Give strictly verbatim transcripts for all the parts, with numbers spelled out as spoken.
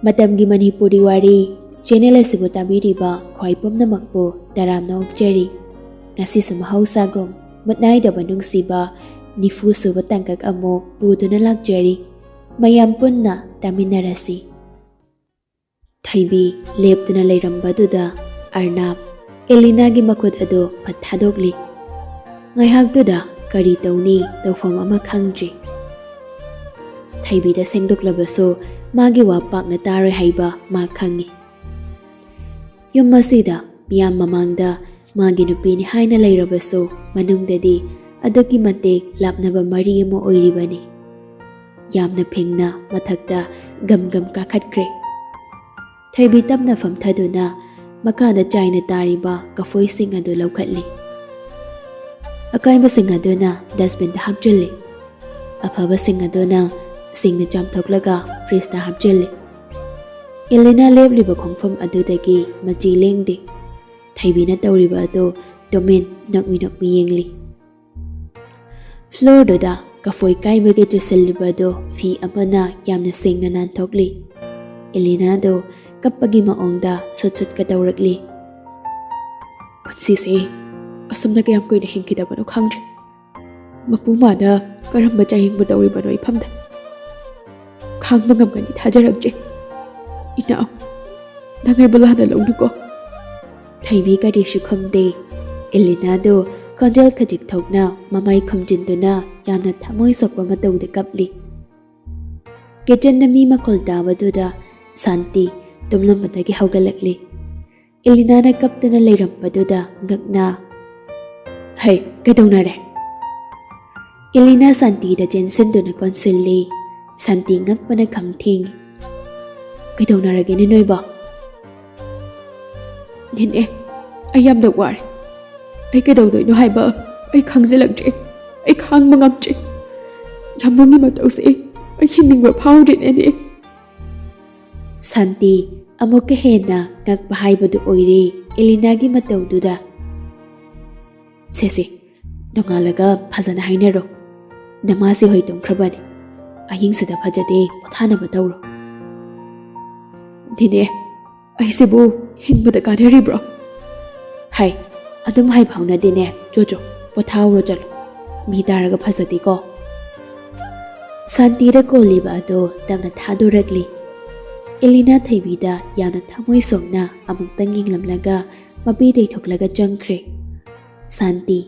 ꯃꯇꯝꯒꯤ ꯃꯅꯤꯄꯨꯔꯤ ꯋꯥꯔꯤ ꯆꯦꯅꯦꯜ ꯑꯁꯤꯕꯨ ꯇꯥꯕꯤꯔꯤꯕ ꯈ꯭ꯋꯥꯏ ꯄꯨꯝꯅꯃꯛꯄꯨ ꯇꯔꯥꯝꯅ ꯑꯣꯛꯆꯔꯤ꯫ ꯉꯁꯤꯁꯨ ꯃꯍꯧꯁꯥꯒꯨꯝ ꯃꯨꯠꯅꯥꯏꯗꯕ ꯅꯨꯡꯁꯤꯕ ꯅꯤꯐꯨ ꯁꯨꯕ ꯇꯥꯡꯀꯛ ꯑꯃꯨꯛ ꯄꯨꯗꯨꯅ ꯂꯥꯛꯆꯔꯤ꯫ ꯃꯌꯥꯝ ꯄꯨꯟꯅ ꯇꯥꯃꯤꯟꯅꯔꯁꯤ꯫ ꯊꯣꯏꯕꯤ ꯂꯦꯞꯇꯨꯅ ꯂꯩꯔꯝꯕꯗꯨꯗ ꯑꯔꯅꯥꯞ ꯑꯦꯂꯤꯅꯥꯒꯤ ꯃꯈꯨꯠ ꯑꯗꯨ ꯐꯠ ꯊꯥꯗꯣꯛꯂꯤ꯫ ꯉꯥꯏꯍꯥꯛꯇꯨꯗ ꯀꯔꯤ ꯇꯧꯅꯤ, ꯇꯧꯐꯝ ꯑꯃ ꯈꯪꯗ꯭ꯔꯤ꯫ ꯊꯣꯏꯕꯤꯗ ꯁꯦꯡꯗꯣꯛꯂꯕꯁꯨ ꯃꯥꯒꯤ ꯋꯥ ꯄꯥꯛꯅ ꯇꯥꯔꯣꯏ ꯍꯥꯏꯕ ꯃꯥ ꯈꯪꯏ꯫ ꯌꯨꯝ ꯑꯁꯤꯗ ꯃꯤꯌꯥꯝ ꯃꯃꯥꯡꯗ ꯃꯥꯒꯤ ꯅꯨꯄꯤꯅꯤ ꯍꯥꯏꯅ ꯂꯩꯔꯕꯁꯨ, ꯃꯅꯨꯡꯗꯗꯤ ꯑꯗꯨꯛꯀꯤ ꯃꯇꯤꯛ ꯂꯥꯞꯅꯕ ꯃꯔꯤ ꯑꯃ ꯑꯣꯏꯔꯤꯕꯅꯤ꯫ ꯌꯥꯝꯅ ꯐꯤꯡꯅ ꯃꯊꯛꯇ ꯒꯝ ꯒꯝ ꯀꯥꯈꯠꯈ꯭ꯔꯦ꯫ ꯊꯣꯏꯕꯤ ꯇꯞꯅ ꯐꯝꯊꯗꯨꯅ ꯃꯈꯥꯗ ꯆꯥꯏꯅ ꯇꯥꯔꯤꯕ ꯀꯐꯣꯏꯁꯤꯡ ꯑꯗꯨ ꯂꯧꯈꯠꯂꯤ꯫ ꯑꯀꯥꯏꯕꯁꯤꯡ ꯑꯗꯨꯅ ꯗꯁꯕꯤꯟꯗ ꯍꯥꯞꯆꯤꯜꯂꯤ꯫ ꯑꯐꯕꯁꯤꯡ ꯑꯗꯨꯅ ꯁꯤꯡꯅ ꯆꯥꯝꯊꯣꯛꯂꯒ ꯐ꯭ꯔꯤꯖꯇ ꯍꯥꯞꯆꯤꯜꯂꯤ꯫ ꯑꯦꯂꯤꯅꯥ ꯂꯦꯞꯂꯤꯕ ꯈꯣꯡꯐꯝ ꯑꯗꯨꯗꯒꯤ ꯃꯆꯤ ꯂꯦꯡꯗꯦ꯫ ꯊꯣꯏꯕꯤꯅ ꯇꯧꯔꯤꯕ ꯑꯗꯨ ꯇꯨꯃꯤꯟ ꯅꯣꯛꯃꯤ ꯅꯣꯛꯃꯤ ꯌꯦꯡꯂꯤ꯫ ꯐ꯭ꯂꯣꯔꯗꯨꯗ ꯀꯐꯣꯏ ꯀꯥꯏꯕꯒꯤ ꯆꯨꯁꯤꯜꯂꯤꯕ ꯑꯗꯨ ꯐꯤ ꯑꯃꯅ ꯌꯥꯝꯅ ꯁꯦꯡꯅ ꯅꯥꯟꯊꯣꯛꯂꯤ꯫ ꯑꯦꯂꯤꯅꯥꯗꯨ ꯀꯞꯄꯒꯤ ꯃꯑꯣꯡꯗ ꯁꯨꯠ ꯁꯨꯠꯀ ꯇꯧꯔꯛꯂꯤ꯫ "ꯄꯨꯟꯁꯤꯁꯦ ꯑꯁꯨꯝꯅ ꯀꯌꯥꯝ ꯀꯨꯏꯅ ꯍꯤꯡꯈꯤꯗꯕꯅꯣ ꯈꯪꯗ꯭ꯔꯦ꯫ ꯃꯄꯨ ꯃꯥꯅ ꯀꯔꯝꯕ ꯆꯥꯌꯦꯡꯕꯨ ꯇꯧꯔꯤꯕꯅꯣ ꯏꯐꯝꯗ? ꯈꯥꯡꯕ ꯉꯝꯒꯅꯤ ꯊꯥꯖꯔꯛꯇ꯭ꯔꯦ꯫ ꯏꯅꯥꯎ, ꯅꯪ ꯑꯩꯕꯨ ꯂꯥꯟꯅ ꯂꯧꯅꯨꯀꯣ꯫" ꯊꯣꯏꯕꯤ ꯀꯔꯤꯁꯨ ꯈꯨꯝꯗꯦ꯫ ꯑꯦꯂꯤꯅꯥꯗꯨ ꯈꯣꯟꯖꯦꯜ ꯈꯖꯤꯛ ꯊꯣꯛꯅ ꯃꯃꯥꯏ ꯈꯨꯝꯖꯤꯟꯗꯨꯅ ꯌꯥꯝꯅ ꯊꯃꯣꯏ ꯁꯣꯛꯄ ꯃꯇꯧꯗ ꯀꯞꯂꯤ꯫ ꯀꯤꯆꯟꯗ ꯃꯤ ꯃꯈꯣꯜ ꯇꯥꯕꯗꯨꯗ ꯁꯥꯟꯇꯤ ꯇꯨꯝꯂꯝꯕꯗꯒꯤ ꯍꯧꯒꯠꯂꯛꯂꯤ꯫ ꯑꯦꯂꯤꯅꯥꯅ ꯀꯞꯇꯨꯅ ꯂꯩꯔꯝꯕꯗꯨꯗ ꯉꯛꯅ, "ꯍꯩ, ꯀꯩꯗꯧꯅꯔꯦ?" ꯑꯦꯂꯤꯅꯥ ꯁꯥꯟꯇꯤꯗ ꯆꯦꯟꯁꯤꯟꯗꯨꯅ ꯀꯣꯟꯁꯤꯜꯂꯤ꯫ ꯁꯥꯟꯇꯤ ꯉꯛꯄꯅ ꯈꯝ ꯊꯦꯡꯏ꯫ "ꯀꯩꯗꯧꯅꯔꯒꯦꯅꯦ ꯅꯣꯏꯕꯣ?" "ꯅꯦꯅꯦ, ꯑꯩ ꯌꯥꯝꯅ ꯋꯥꯔꯦ꯫ ꯑꯩ ꯀꯩꯗꯧꯗꯣꯏꯅꯣ ꯍꯥꯏꯕ ꯑꯩ ꯈꯪꯖꯤꯜꯂꯛꯇ꯭ꯔꯦ꯫ ꯑꯩ ꯈꯥꯡꯕ ꯉꯝꯗ꯭ꯔꯦ꯫ ꯌꯥꯝꯕꯨꯡꯒꯤ ꯃꯇꯧꯁꯦ ꯑꯩ ꯍꯤꯡꯅꯤꯡꯕ ꯐꯥꯎꯗ꯭ꯔꯦ, ꯅꯦꯅꯦ꯫" ꯁꯥꯟꯇꯤ ꯑꯃꯨꯛꯀ ꯍꯦꯟꯅ ꯉꯛꯄ ꯍꯥꯏꯕꯗꯨ ꯑꯣꯏꯔꯦ ꯑꯦꯂꯤꯅꯥꯒꯤ ꯃꯇꯧꯗꯨꯗ꯫ "ꯁꯦ ꯁꯦ, ꯅꯣꯡꯉꯥꯜꯂꯒ ꯐꯖꯅ ꯍꯥꯏꯅꯔꯣ꯫ ꯅꯃꯥꯁꯤ ꯍꯣꯏ ꯇꯨꯝꯈ꯭ꯔꯕꯅꯤ꯫ ꯑꯍꯤꯡꯁꯤꯗ ꯐꯖꯗꯦ, ꯄꯣꯊꯥꯅꯕ ꯇꯧꯔꯣ꯫" "ꯇꯤꯅꯦ, ꯑꯩꯁꯤꯕꯨ ꯍꯤꯡꯕꯗ ꯀꯥꯟꯅꯔꯤꯕ꯭ꯔꯣ?" "ꯍꯥꯏ, ꯑꯗꯨꯝ ꯍꯥꯏꯕ ꯍꯧꯅꯗꯦꯅꯦ꯫ ꯆꯣ ꯆꯣ, ꯄꯣꯊꯥꯍꯧꯔꯣ ꯆꯠꯂꯣ꯫ ꯃꯤ ꯇꯥꯔꯒ ꯐꯖꯗꯦꯀꯣ꯫" ꯁꯥꯟꯇꯤꯗ ꯀꯣꯜꯂꯤꯕ ꯑꯗꯨ ꯇꯞꯅ ꯊꯥꯗꯣꯔꯛꯂꯤ꯫ ꯑꯦꯂꯤꯅꯥ ꯊꯣꯏꯕꯤꯗ ꯌꯥꯝꯅ ꯊꯃꯣꯏ ꯁꯣꯛꯅ ꯑꯃꯨꯛꯇꯪ ꯌꯦꯡꯂꯝꯂꯒ ꯃꯄꯤ ꯇꯩꯊꯣꯛꯂꯒ ꯆꯪꯈ꯭ꯔꯦ꯫ ꯁꯥꯟꯇꯤ,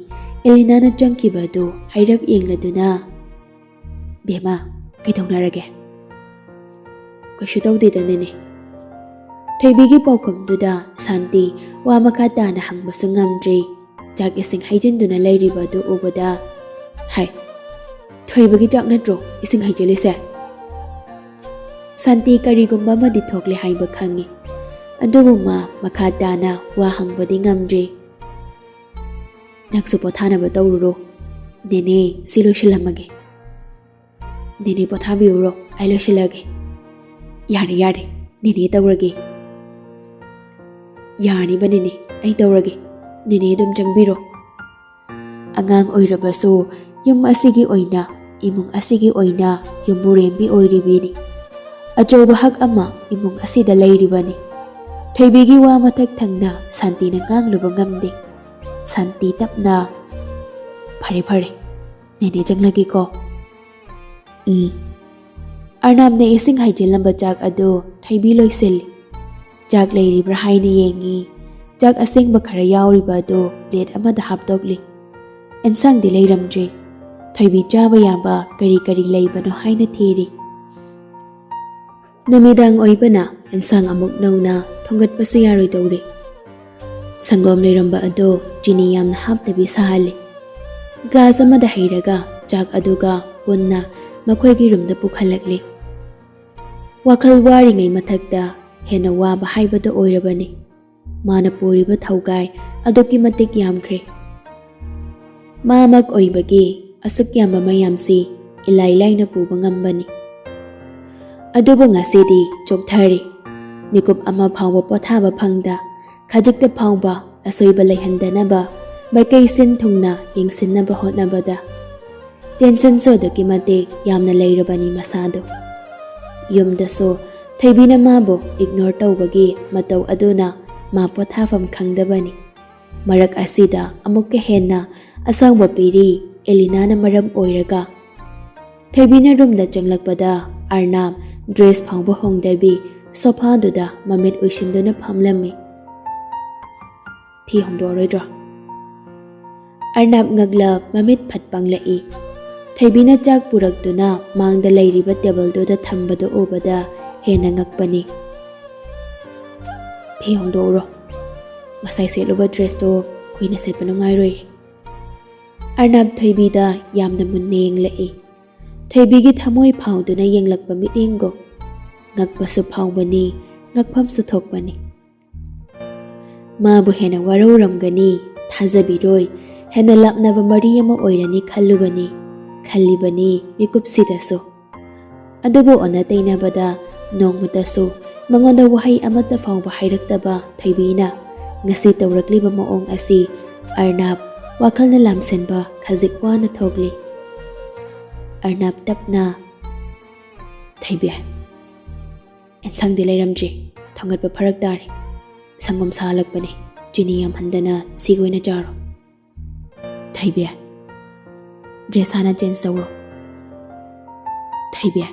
ꯑꯦꯂꯤꯅꯥꯅ ꯆꯪꯈꯤꯕ ꯑꯗꯨ ꯍꯥꯏꯔꯞ ꯌꯦꯡꯂꯗꯨꯅ, "ꯕꯦꯝꯃ, ꯀꯩꯗꯧꯅꯔꯒꯦ?" "ꯀꯩꯁꯨ ꯇꯧꯗꯦꯗ, ꯅꯦꯅꯦ꯫" ꯊꯣꯏꯕꯤꯒꯤ ꯄꯥꯎꯈꯨꯝꯗꯨꯗ ꯁꯥꯟꯇꯤ ꯋꯥ ꯃꯈꯥ ꯇꯥꯅ ꯍꯪꯕꯁꯨ ꯉꯝꯗ꯭ꯔꯤ꯫ ꯆꯥꯛ ꯏꯁꯤꯡ ꯍꯩꯖꯤꯟꯗꯨꯅ ꯂꯩꯔꯤꯕ ꯑꯗꯨ ꯎꯕꯗ, "ꯍꯥꯏ, ꯊꯣꯏꯕꯒꯤ ꯆꯥꯛ ꯅꯠꯇ꯭ꯔꯣ ꯏꯁꯤꯡ ꯍꯩꯖꯤꯜꯂꯤꯁꯦ?" ꯁꯥꯟꯇꯤ ꯀꯔꯤꯒꯨꯝꯕ ꯑꯃꯗꯤ ꯊꯣꯛꯂꯦ ꯍꯥꯏꯕ ꯈꯪꯉꯤ, ꯑꯗꯨꯕꯨ ꯃꯥ ꯃꯈꯥ ꯇꯥꯅ ꯋꯥ ꯍꯪꯕꯗꯤ ꯉꯝꯗ꯭ꯔꯤ꯫ "ꯅꯪꯁꯨ ꯄꯣꯊꯥꯅꯕ ꯇꯧꯔꯨꯔꯣ꯫ ꯅꯦꯅꯦ, ꯁꯤ ꯂꯣꯏꯁꯤꯜꯂꯝꯃꯒꯦ꯫" "ꯅꯦꯅꯦ ꯄꯣꯊꯥꯕꯤꯔꯨꯔꯣ, ꯑꯩ ꯂꯣꯏꯁꯤꯜꯂꯒꯦ꯫" "ꯌꯥꯔꯦ, ꯌꯥꯔꯦ, ꯅꯦꯅꯦ ꯇꯧꯔꯒꯦ꯫" "ꯌꯥꯔꯅꯤꯕ ꯅꯦꯅꯦ, ꯑꯩ ꯇꯧꯔꯒꯦ꯫ ꯅꯦꯅꯦ ꯑꯗꯨꯝ ꯆꯪꯕꯤꯔꯣ꯫" ꯑꯉꯥꯡ ꯑꯣꯏꯔꯕꯁꯨ ꯌꯨꯝ ꯑꯁꯤꯒꯤ ꯑꯣꯏꯅ, ꯏꯃꯨꯡ ꯑꯁꯤꯒꯤ ꯑꯣꯏꯅ ꯌꯨꯝꯕꯨꯔꯦꯝꯕꯤ ꯑꯣꯏꯔꯤꯕꯤꯅꯤ꯫ ꯑꯆꯧꯕ ꯍꯛ ꯑꯃ ꯏꯃꯨꯡ ꯑꯁꯤꯗ ꯂꯩꯔꯤꯕꯅꯤ꯫ ꯊꯣꯏꯕꯤꯒꯤ ꯋꯥ ꯃꯊꯛ ꯊꯪꯅ ꯁꯥꯟꯇꯤꯅ ꯉꯥꯡꯂꯨꯕ ꯉꯝꯗꯦ꯫ ꯁꯥꯟꯇꯤ ꯇꯞꯅ, "ꯐꯔꯦ, ꯐꯔꯦ, ꯅꯦꯅꯦ ꯆꯪꯂꯒꯦꯀꯣ꯫" "ꯎꯝ꯫" ꯑꯔꯅꯥꯝꯅ ꯏꯁꯤꯡ ꯍꯩꯖꯤꯜꯂꯝꯕ ꯆꯥꯛ ꯑꯗꯨ ꯊꯣꯏꯕꯤ ꯂꯣꯏꯁꯤꯜꯂꯤ꯫ ꯆꯥꯛ ꯂꯩꯔꯤꯕ꯭ꯔꯥ ꯍꯥꯏꯅ ꯌꯦꯡꯉꯤ꯫ ꯆꯥꯛ ꯑꯁꯦꯡꯕ ꯈꯔ ꯌꯥꯎꯔꯤꯕ ꯑꯗꯨ ꯄ꯭ꯂꯦꯠ ꯑꯃꯗ ꯍꯥꯞꯇꯣꯛꯂꯤ꯫ ꯑꯦꯟꯁꯥꯡꯗꯤ ꯂꯩꯔꯝꯗ꯭ꯔꯤ꯫ ꯊꯣꯏꯕꯤ ꯆꯥꯕ ꯌꯥꯕ ꯀꯔꯤ ꯀꯔꯤ ꯂꯩꯕꯅꯣ ꯍꯥꯏꯅ ꯊꯤꯔꯤ꯫ ꯅꯨꯃꯤꯗꯥꯡ ꯑꯣꯏꯕꯅ ꯑꯦꯟꯁꯥꯡ ꯑꯃꯨꯛ ꯅꯧꯅ ꯊꯣꯡꯒꯠꯄꯁꯨ ꯌꯥꯔꯣꯏꯗꯧꯔꯤ꯫ ꯁꯪꯒꯣꯝ ꯂꯩꯔꯝꯕ ꯑꯗꯨ ꯆꯤꯅꯤ ꯌꯥꯝꯅ ꯍꯥꯞꯇꯕꯤ ꯁꯥꯍꯜꯂꯤ꯫ ꯒ꯭ꯂꯥꯁ ꯑꯃꯗ ꯍꯩꯔꯒ ꯆꯥꯛ ꯑꯗꯨꯒ ꯄꯨꯟꯅ ꯃꯈꯣꯏꯒꯤ ꯔꯨꯝꯗ ꯄꯨꯈꯠꯂꯛꯂꯤ꯫ ꯋꯥꯈꯜ ꯋꯥꯔꯤꯉꯩ ꯃꯊꯛꯇ ꯍꯦꯟꯅ ꯋꯥꯕ ꯍꯥꯏꯕꯗꯨ ꯑꯣꯏꯔꯕꯅꯤ꯫ ꯃꯥꯅ ꯄꯨꯔꯤꯕ ꯊꯧꯒꯥꯏ ꯑꯗꯨꯛꯀꯤ ꯃꯇꯤꯛ ꯌꯥꯝꯈ꯭ꯔꯦ꯫ ꯃꯥꯃꯛ ꯑꯣꯏꯕꯒꯤ ꯑꯁꯨꯛ ꯌꯥꯝꯕ ꯃꯌꯥꯝꯁꯤ ꯏꯂꯥꯏ ꯂꯥꯏꯅ ꯄꯨꯕ ꯉꯝꯕꯅꯤ꯫ ꯑꯗꯨꯕꯨ ꯉꯁꯤꯗꯤ ꯆꯣꯛꯊꯔꯤ꯫ ꯃꯤꯀꯨꯞ ꯑꯃ ꯐꯥꯎꯕ ꯄꯣꯊꯥꯕ ꯐꯪꯗ, ꯈꯖꯤꯛꯇ ꯐꯥꯎꯕ ꯑꯁꯣꯏꯕ ꯂꯩꯍꯟꯗꯅꯕ ꯃꯥꯏꯀꯩ ꯁꯤꯟ ꯊꯨꯡꯅ ꯌꯦꯡꯁꯤꯟꯅꯕ ꯍꯣꯠꯅꯕꯗ ꯇꯦꯟꯁꯟꯁꯨ ꯑꯗꯨꯛꯀꯤ ꯃꯇꯤꯛ ꯌꯥꯝꯅ ꯂꯩꯔꯕꯅꯤ ꯃꯁꯥꯗꯣ꯫ ꯌꯨꯝꯗꯁꯨ ꯊꯣꯏꯕꯤꯅ ꯃꯥꯕꯨ ꯏꯒꯅꯣꯔ ꯇꯧꯕꯒꯤ ꯃꯇꯧ ꯑꯗꯨꯅ ꯃꯥ ꯄꯣꯊꯥꯐꯝ ꯈꯪꯗꯕꯅꯤ꯫ ꯃꯔꯛ ꯑꯁꯤꯗ ꯑꯃꯨꯛꯀ ꯍꯦꯟꯅ ꯑꯁꯥꯎꯕ ꯄꯤꯔꯤ ꯑꯦꯂꯤꯅꯥꯅ ꯃꯔꯝ ꯑꯣꯏꯔꯒ꯫ ꯊꯣꯏꯕꯤꯅ ꯔꯨꯝꯗ ꯆꯪꯂꯛꯄꯗ ꯑꯔꯅꯥꯞ ꯗ꯭ꯔꯦꯁ ꯐꯥꯎꯕ ꯍꯣꯡꯗꯕꯤ ꯁꯣꯐꯥꯗꯨꯗ ꯃꯃꯤꯠ ꯎꯏꯁꯤꯟꯗꯨꯅ ꯐꯝꯂꯝꯃꯤ꯫ "ꯐꯤ ꯍꯣꯡꯗꯣꯛꯑꯔꯣꯏꯗ꯭ꯔꯣ?" ꯑꯔꯅꯥꯞ ꯉꯛꯂ ꯃꯃꯤꯠ ꯐꯠ ꯄꯥꯡꯂꯛꯏ꯫ ꯊꯣꯏꯕꯤꯅ ꯆꯥꯛ ꯄꯨꯔꯛꯇꯨꯅ ꯃꯥꯡꯗ ꯂꯩꯔꯤꯕ ꯇꯦꯕꯜꯗꯨꯗ ꯊꯝꯕꯗꯨ ꯎꯕꯗ ꯍꯦꯟꯅ ꯉꯛꯄꯅꯤ꯫ "ꯐꯤ ꯍꯣꯡꯗꯣꯛꯎꯔꯣ꯫ ꯉꯁꯥꯏ ꯁꯦꯠꯂꯨꯕ ꯗ꯭ꯔꯦꯁꯇꯣ ꯀꯨꯏꯅ ꯁꯦꯠꯄ ꯅꯨꯡꯉꯥꯏꯔꯣꯏ꯫" ꯑꯔꯅꯥꯞ ꯊꯣꯏꯕꯤꯗ ꯌꯥꯝꯅ ꯃꯨꯟꯅ ꯌꯦꯡꯂꯛꯏ꯫ ꯊꯣꯏꯕꯤꯒꯤ ꯊꯃꯣꯏ ꯐꯥꯎꯗꯨꯅ ꯌꯦꯡꯂꯛꯄ ꯃꯤꯠꯌꯦꯡꯒꯨꯝ꯫ ꯉꯛꯄꯁꯨ ꯐꯥꯎꯕꯅꯤ, ꯉꯛꯐꯝꯁꯨ ꯊꯣꯛꯄꯅꯤ꯫ ꯃꯥꯕꯨ ꯍꯦꯟꯅ ꯋꯥꯔꯧꯔꯝꯒꯅꯤ, ꯊꯥꯖꯕꯤꯔꯣꯏ, ꯍꯦꯟꯅ ꯂꯥꯞꯅꯕ ꯃꯔꯤ ꯑꯃ ꯑꯣꯏꯔꯅꯤ ꯈꯜꯂꯨꯕꯅꯤ, ꯈꯜꯂꯤꯕꯅꯤ ꯃꯤꯀꯨꯞꯁꯤꯗꯁꯨ꯫ ꯑꯗꯨꯕꯨ ꯑꯣꯟꯅ ꯇꯩꯅꯕꯗ ꯅꯣꯡꯃꯇꯁꯨ ꯃꯉꯣꯟꯗ ꯋꯥꯍꯩ ꯑꯃꯠꯇ ꯐꯥꯎꯕ ꯍꯥꯏꯔꯛꯇꯕ ꯊꯣꯏꯕꯤꯅ ꯉꯁꯤ ꯇꯧꯔꯛꯂꯤꯕ ꯃꯑꯣꯡ ꯑꯁꯤ ꯑꯔꯅꯥꯞ ꯋꯥꯈꯜꯅ ꯂꯥꯝꯁꯤꯟꯕ ꯈꯖꯤꯛ ꯋꯥꯅ ꯊꯣꯛꯂꯤ꯫ ꯑꯔꯅꯥꯞ ꯇꯞꯅ, "ꯊꯣꯏꯕꯤ, ꯑꯦꯟꯁꯥꯡꯗꯤ ꯂꯩꯔꯝꯗ꯭ꯔꯤ, ꯊꯣꯡꯒꯠꯄ ꯐꯔꯛ ꯇꯥꯔꯦ꯫ ꯁꯪꯒꯣꯝ ꯁꯥꯍꯜꯂꯛꯄꯅꯦ, ꯆꯤꯅꯤ ꯌꯥꯝꯍꯟꯗꯅ ꯁꯤꯒ ꯑꯣꯏꯅ ꯆꯥꯔꯣ꯫" "ꯊꯣꯏꯕꯤ, ꯗ꯭ꯔꯦꯁ ꯍꯥꯟꯅ ꯆꯦꯟꯖ ꯇꯧꯔꯣ꯫" "ꯊꯣꯏꯕꯤ꯫"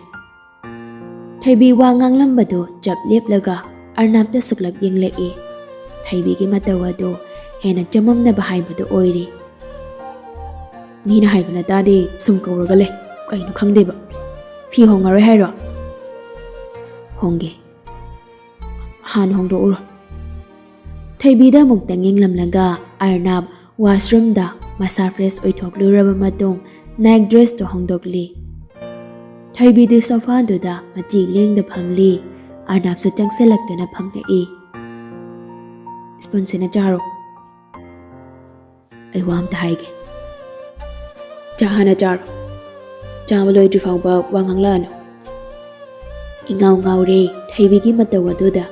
ꯊꯣꯏꯕꯤ ꯋꯥ ꯉꯥꯡꯂꯝꯕꯗꯨ ꯆꯞ ꯂꯦꯞꯂꯒ ꯑꯔꯅꯥꯞꯇ ꯁꯨꯛꯂꯛ ꯌꯦꯡꯂꯛꯏ꯫ ꯊꯣꯏꯕꯤꯒꯤ ꯃꯇꯧ ꯑꯗꯨ ꯍꯦꯟꯅ ꯆꯃꯝꯅꯕ ꯍꯥꯏꯕꯗꯨ ꯑꯣꯏꯔꯤ꯫ "ꯃꯤꯅ ꯍꯥꯏꯕꯅ ꯇꯥꯗꯦ, ꯁꯨꯝ ꯀꯧꯔꯒ ꯂꯩ, ꯀꯩꯅꯣ ꯈꯪꯗꯦꯕ꯫ ꯐꯤ ꯍꯣꯡꯉꯔꯣꯏ ꯍꯥꯏꯔꯣ?" "ꯍꯣꯡꯒꯦ꯫ ꯍꯥꯟꯅ ꯍꯣꯡꯗꯣꯛꯎꯔꯣ꯫" ꯊꯣꯏꯕꯤꯗ ꯑꯃꯨꯛꯇꯪ ꯌꯦꯡꯂꯝꯂꯒ ꯑꯔꯅꯥꯞ ꯋꯥꯁꯔꯨꯝꯗ ꯃꯁꯥ ꯐ꯭ꯔꯦꯁ ꯑꯣꯏꯊꯣꯛꯂꯨꯔꯕ ꯃꯇꯨꯡ ꯅꯥꯏꯠ ꯗ꯭ꯔꯦꯁꯇꯨ ꯍꯣꯡꯗꯣꯛꯂꯤ꯫ ꯊꯣꯏꯕꯤꯗꯤ ꯁꯣꯐꯥꯗꯨꯗ ꯃꯆꯤ ꯂꯦꯡꯗ ꯐꯝꯂꯤ꯫ ꯑꯔꯅꯥꯞꯁꯨ ꯆꯪꯁꯤꯜꯂꯛꯇꯨꯅ ꯐꯝꯂꯛꯏ꯫ "ꯁ꯭ꯄꯨꯟꯁꯤꯅ ꯆꯥꯔꯣ꯫ ꯑꯩ ꯋꯥ ꯑꯝꯇ ꯍꯥꯏꯒꯦ꯫" "ꯆꯥ ꯍꯥꯟꯅ ꯆꯥꯔꯣ꯫ ꯆꯥꯕ ꯂꯣꯏꯗ꯭ꯔꯤ ꯐꯥꯎꯕ ꯋꯥ ꯉꯥꯡꯂꯛꯑꯅꯨ꯫" ꯏꯉꯥꯎ ꯉꯥꯎꯔꯦ ꯊꯣꯏꯕꯤꯒꯤ ꯃꯇꯧ ꯑꯗꯨꯗ꯫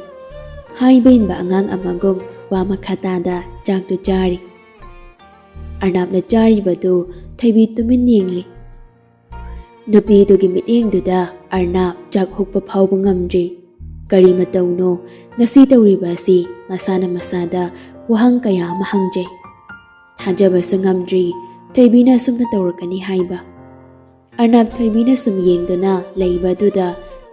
ꯍꯥꯏꯕ ꯏꯟꯕ ꯑꯉꯥꯡ ꯑꯃꯒꯨꯝ ꯋꯥ ꯃꯈꯥ ꯇꯥꯗ ꯆꯥꯛꯇꯨ ꯆꯥꯔꯤ꯫ ꯑꯔꯅꯥꯞꯅ ꯆꯥꯔꯤꯕꯗꯨ ꯊꯣꯏꯕꯤ ꯇꯨꯃꯤꯟ ꯌꯦꯡꯂꯤ꯫ ꯅꯨꯄꯤꯗꯨꯒꯤ ꯃꯤꯠꯌꯦꯡꯗꯨꯗ ꯑꯔꯅꯥꯞ ꯆꯥꯛ ꯍꯨꯛꯄ ꯐꯥꯎꯕ ꯉꯝꯗ꯭ꯔꯤ꯫ ꯀꯔꯤ ꯃꯇꯧꯅꯣ ꯉꯁꯤ ꯇꯧꯔꯤꯕ ꯑꯁꯤ? ꯃꯁꯥꯅ ꯃꯁꯥꯗ ꯋꯥꯍꯪ ꯀꯌꯥ ꯑꯃ ꯍꯪꯖꯩ꯫ ꯊꯥꯖꯕꯁꯨ ꯉꯝꯗ꯭ꯔꯤ ꯊꯣꯏꯕꯤꯅ ꯑꯁꯨꯝꯅ ꯇꯧꯔꯛꯀꯅꯤ ꯍꯥꯏꯕ꯫ ꯑꯔꯅꯥꯞ ꯊꯣꯏꯕꯤꯅ ꯁꯨꯝ ꯌꯦꯡꯗꯨꯅ ꯂꯩꯕ ꯑꯗꯨꯗ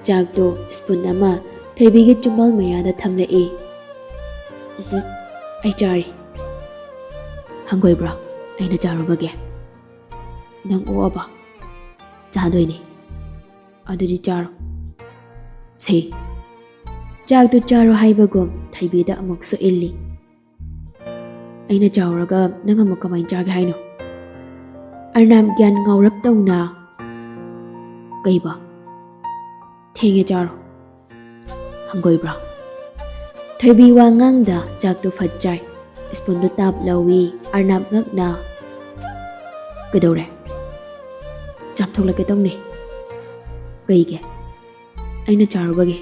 ꯆꯥꯛꯇꯣ ꯁ꯭ꯄꯨꯟ ꯑꯃ ꯊꯣꯏꯕꯤꯒꯤ ꯆꯨꯝꯕꯥꯜ ꯃꯌꯥꯗ ꯊꯝꯂꯛꯏ꯫ "ꯎꯝꯍꯨꯝ, ꯑꯩ ꯆꯥꯔꯤ꯫ ꯍꯪꯒꯣꯏꯕ꯭ꯔꯣ ꯑꯩꯅ ꯆꯥꯔꯨꯕꯒꯦ? ꯅꯪ ꯑꯣꯛꯑꯕ? ꯆꯥꯗꯣꯏꯅꯤ꯫ ꯑꯗꯨꯗꯤ ꯆꯥꯔꯣ꯫ ꯁꯦ, ꯆꯥꯛꯇꯨ ꯆꯥꯔꯣ ꯍꯥꯏꯕꯒꯨꯝ ꯊꯣꯏꯕꯤꯗ ꯑꯃꯨꯛꯁꯨ ꯏꯜꯂꯤ꯫ ꯑꯩꯅ ꯆꯥꯎꯔꯒ ꯅꯪ ꯑꯃꯨꯛ ꯀꯃꯥꯏꯅ ꯆꯥꯒꯦ ꯍꯥꯏꯅꯣ?" ꯑꯔꯅꯥꯞ ꯒ꯭ꯌꯥꯟ ꯉꯥꯎꯔꯞ ꯇꯧꯅ, "ꯀꯩꯕ?" "ꯊꯦꯡꯉꯦ, ꯆꯥꯔꯣ꯫ ꯍꯪꯒꯣꯏꯕ꯭ꯔꯥ?" ꯊꯣꯏꯕꯤ ꯋꯥ ꯉꯥꯡꯗ ꯆꯥꯛꯇꯨ ꯐꯠ ꯆꯥꯏ꯫ ꯁ꯭ꯄꯨꯟꯗꯨ ꯇꯥꯞ ꯂꯧꯏ꯫ ꯑꯔꯅꯥꯞ ꯉꯛꯅ, "ꯀꯩꯗꯧꯔꯦ?" "ꯆꯥꯝꯊꯣꯛꯂꯛꯀꯦ ꯇꯧꯅꯦ꯫" "ꯀꯩꯒꯤ?" "ꯑꯩꯅ ꯆꯥꯔꯨꯕꯒꯤ꯫"